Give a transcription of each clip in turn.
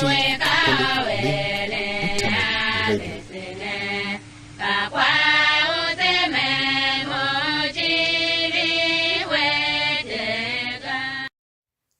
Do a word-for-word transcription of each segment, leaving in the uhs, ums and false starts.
Internet radio.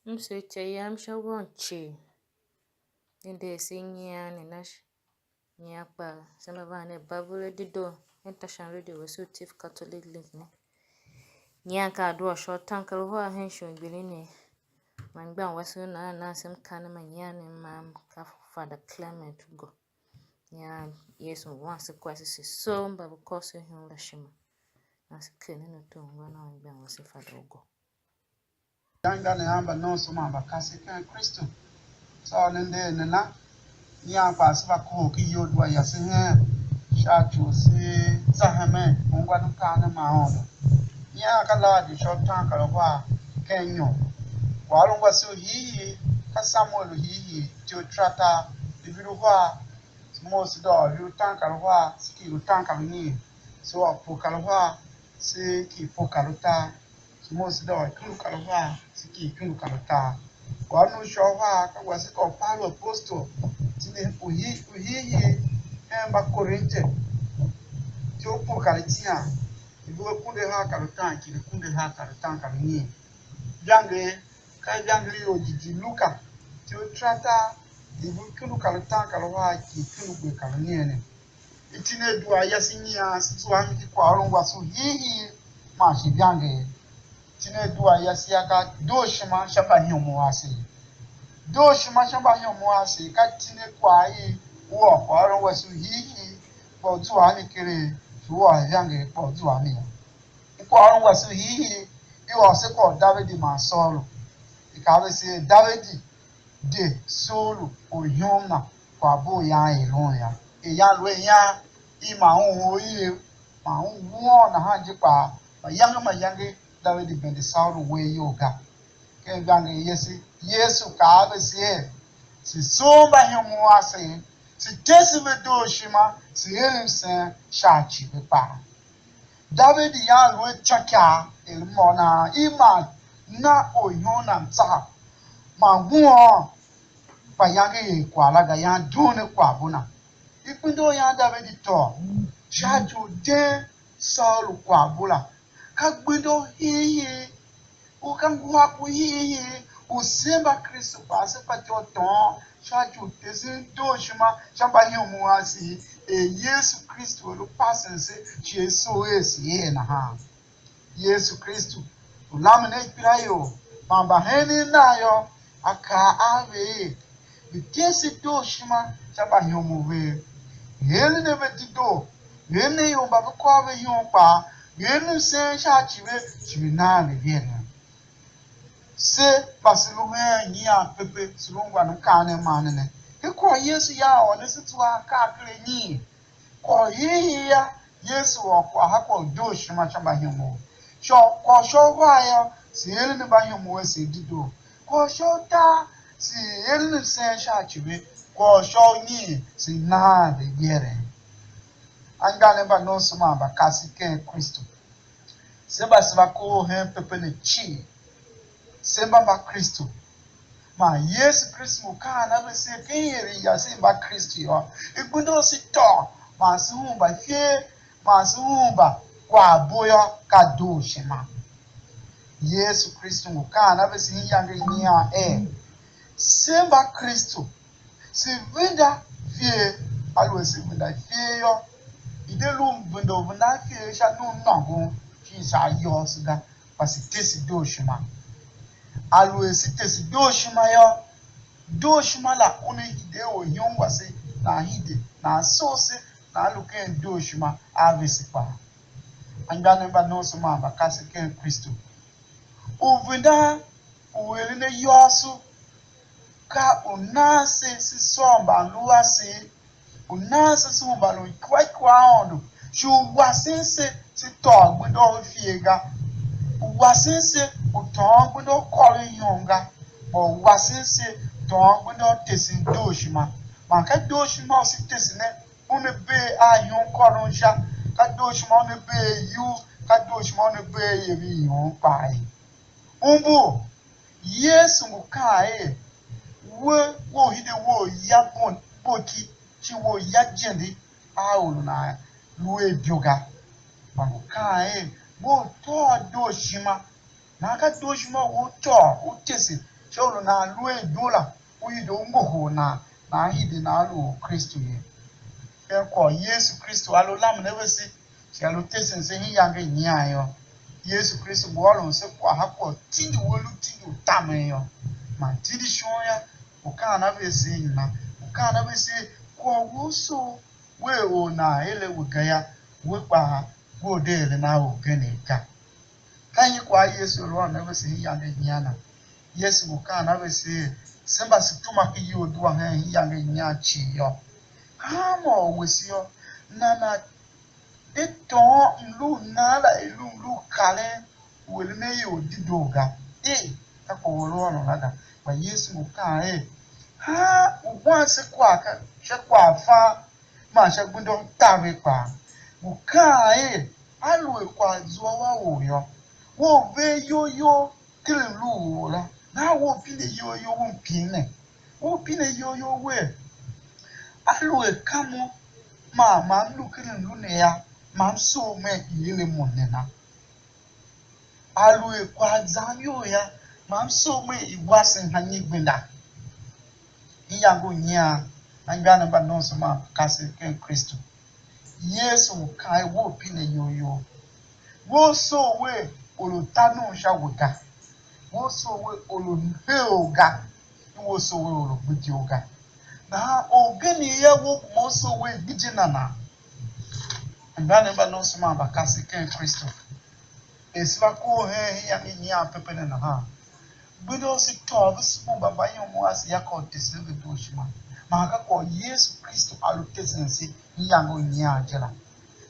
M sugh ica yam sha won cii. Ne de ase nyian ne nash. Nyian kpaa, se mba van nen Bible Dedoo hen Tashan Radio wase u Tiv Catholic Link ne. Nyian ka adua sha u tankar uhar hen shighe u gbilin ne. Man mgbian wase u nan nan se m kaan ma nyian ne mam ka Father Clement Ugo. Nyian Yesu u wan se kwase se soo mba ve kôr se ihon la ishima. Na se keren ato u ngwan a mgbian wase Father Ugo. Anmgbianev mba nomso man mba kasev ken Kristu. Tsô ne nder nena, nyian kpaa se va kohol ken iyol dua yase hen, sha ci u se za hemen ungwa ne kaan ne ma Aôndo. Nyian ka Lahadi sha utaankarahwa ken inyom. Kwaghôron wase u hiihii ka Samuel u hiihii, ityough taratar, ivur uhar, se mough se dôghôô ivur utaankarahwa, se kighir utaankarunyiin, se ôr pue kar uhar, se kighir pue kar utar. Se mough se dôghôô ikundu kar uhar, se kighir ikundu kar utar. Kwaghôron u sha uhar ka wase ka u Paulu apostol, tindi u hii u hiihii hen Mbakorinte, ityough pue kar itian, ivur akunduahar kar utaan kighir akunduahar kar utaankarunyiin. Ivangeli ka ivangeli i orjighjigh Luka, ityough taratar, ivur ikundu kar utaankarahar kighir ikundu gber kar unyiin ne. Iti ne dua yase nyian se zua a mi ki kwaghôron wase u hiihii man shi ivangeli. Iti ne dua yase ya ka dooshima sha mbaihomov ase. Dooshima sha mbaihomov ase ka iti ne kwagh i u ôr kwaghôron wase u hiihii, kpa u zua a mi keregh, shi u ôr ivangeli kpa u zua a mi yô. Kwaghôron wase u hiihii i ôr se kwagh u Davidi man Saulu. I kaa ve se er, Davidi de Saulu orihom na kwaghbo u ian er un yô. Er ian lu a ian i ma un or iev, ma un wuôn nahan je kpaa, mayange mayange Davidi bende Saulu uwegh iyol ga. Ken ivangeli Yesu, Yesu kaa a ve se er, se soo mbaihomov ase, se tese ve dooshima, se er msen sha ci ve kpaa. Davidi yan lu a ityôkyaa er mô nahan, i ma na orihom na mtsaha, man wuôn kpa yange er kwagh la ga, yan dughun a kwaghbo na. I gbenda u yan Davidi tôô sha ci u den Saulu kwaghbo la, ka gbenda u hiihii, u ka nguhar ku hiihii u se Mbakristu kpaa se fatyô u tôôn sha ci u tesen dooshima sha mbaihomov ase, er Yesu Kristu a lu pasen se, shi a soo er se er nahan. Yesu Kristu, u lamen a ikpelaior man mbahenen Nav yô, a kaa a ve er, ve̱ tese dooshima sha mbaihomov vev, ve̱ eren a ve dedoo, ve̱ eren a ior mba ve kôr ve ihon kpaa, ve̱ eren msen sha ci ve, shi ve̱ nan ve iveren. Se mba se lu hen nyian pepe, se lu ungwan mkaanem man ne ne. Ka kwagh u Yesu ya ôr ne se zua akaa ker anyiin. Kwagh u hiihii yô, Yesu ôr kwagh ha kwagh u dooshima sha mbaihomov. Sha kwagh u sha uhar yô, se eren mbaihomov ase dedoo. Kwagh u sha utar, se eren msen sha ci ve. Kwagh u sha unyiin, se nan ve iveren. Anmgbianev mba nomso man mba kasev ken Kristu, se mba se va kohol hen pepe ne cii, se mba Mbakristu. Man Yesu Kristu ngu kaan a ve se ken ieren ya se Mbakristu yô, i gbenda u se tôô man se hemba ifer man se hemba kwaghbo yô, ka dooshima. Yesu Kristu ngu kaan a ve se iyange i nyian er, se Mbakristu, se venda ifer, aluer se venda ifer yô, i de lu m venda u vendan ifer sha nongo shin sha ayôôso ga, kpa se tese dooshima. Aluer se tese dooshima yô, dooshima la una hide orihom wase, nan hide, nan soo se, nan lu ken dooshima a vese kpaa. Anmgbianev mba nomso man mba kasev ken Kristu, u vendan u eren ayôôso ka u nan se, se sôr mban lu asev, u nan se, se u mban lu ikua ikua Aôndo, shi u wasen se, se tôô gbenda u ifer ga, u wasen se, u tôôn gbenda u kôron ihom ga, kpa u wasen se, tôôn gbenda u tesen dooshima. Man ka dooshima u se tese ne, una bee a ihon kôron sha, ka dooshima una bee a iyugh, ka dooshima una bee a iev i ihon kpaa ye. Umbur, Yesu ngu kaan er, we, we u hide we u ijende a u lu nan lu a ibyo ga. Kpa ngu kaan er: Mo u tôô dooshima, nahan ka dooshima u u tôô u tese sha u lu nan lu a ibyo la, u hide u ngohol nan, nan hide nan lu Orkristu ye. Ken kwagh u Yesu Kristu a lu lamen a vese, shi a lu tesen se hen iyange i nyian yô, Yesu Kristu ngu ôron se kwagh a kwagh u tindi we lu tindi u tamen yô. Man tindi shon yô, ngu kaan a vese nyi? Ngu kaan a vese kwagh wou soo, wea or nan ere we ga yô, we kpaa wea de eren a orgen ga. Ka nyi kwagh Yesu a lu ôron a vese hen iyange i nyian na? Yesu ngu kaan a vese er: Se mba se tuma ken iyol dua hen iyange i nyian cii yô, hanma or wese yô, nana de tôôn mlu u nan la, i lu mlu u karen u eren a ior dedoo ga. Ee, ka kwagh u a lu ôron la ga. Kpa Yesu ngu kaan er: Haa, u wan se kwagh ka sha kwaghfan man sha gbenda u taver kpaa. Ngu kaan er: Aluer kwagh zua a or yô, we u ver iyol you ken mlu u or la, nahan we u pine iyol you u mpin ne. We u pine iyol you wer: Aluer ka mo man ma m lu ken mlu ne yô, ma m soo mer i ere mo nena? Aluer kwagh zam iyol yô, ma m soo mer i wasen hanyi gbenda? Iyange u nyian, anmgbianev mba nomso man kasev ken Kristu, Yesu ngu kaan er: We u pine iyol you. We u soo wer or u ta nom sha we ga. We u soo wer or u hee u ga. I we u soo wer or u gbidye u ga. Nahan orgen yô, we u kuma u soo wer gbidye nana? Anmgbianev mba nomso man mba kasev ken Kristu, er se va kohol hen iyange i nyian pepe ne nahan, gbenda u se tôô ve sumba mba yômon ase yô, ka u tesen ve dooshima. Man ka kwagh u Yesu Kristu a lu tesen se iyange u nyian je la.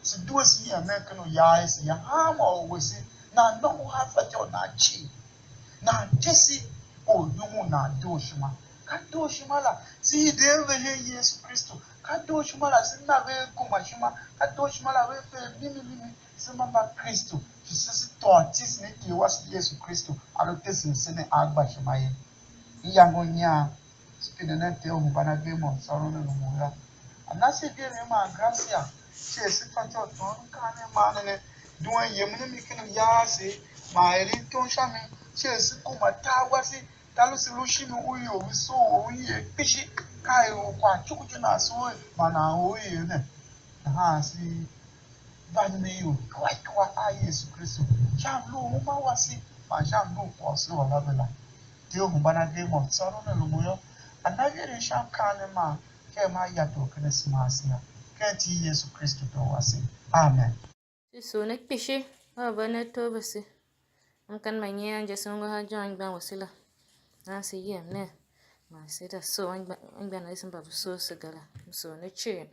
Se due se yem nen ken uya ase yô, hanma or wese nan nôngo a fatyô u nan cii, nan tese oryom u nan dooshima. Ka dooshima la se hide ve hen Yesu Kristu. Ka dooshima la se na ve gomashima. Ka dooshima la ve fe mimi mimi. Se mba mba Kristu, shi se, se tôô tisen i Ter wase Yesu Kristu, a lu tesen se ne a gba ishima ye. Iyange u nyian, se pine nen Ter u hemban agee môm tsôron a rumun yô, a na se iveren man gracia, shi er se fatyô u tôôn mkaanem ma ne ne, duen yemen a mi ken uya ase, man eren tom sha mi, shi er se kuma tar wase, tar u se lu shin u ior ve soo u yer kpishi, ka er u kwagh cuku je nan soo man nan or yer ne. Nahan se va nen ior ikua ikua a Yesu Kristu, sha mlu u uma wase man sha mlu u kwagh u se ôr a ve la. Ter u hemban agee môm tsôron a rumun yô, a na iveren sha mkaanem man ker ma ya tor ken asema ase yô, ken iti i Yesu Kristu Tor wase. Amen. Se sugh ne kpishi, a va ne ato vese. M ken ma nyian je se ungwa sha anmgbian wase la. Nahan se yem nen, man se za soo anmgbian wase mba ve soo se ga la. M sugh ne cii.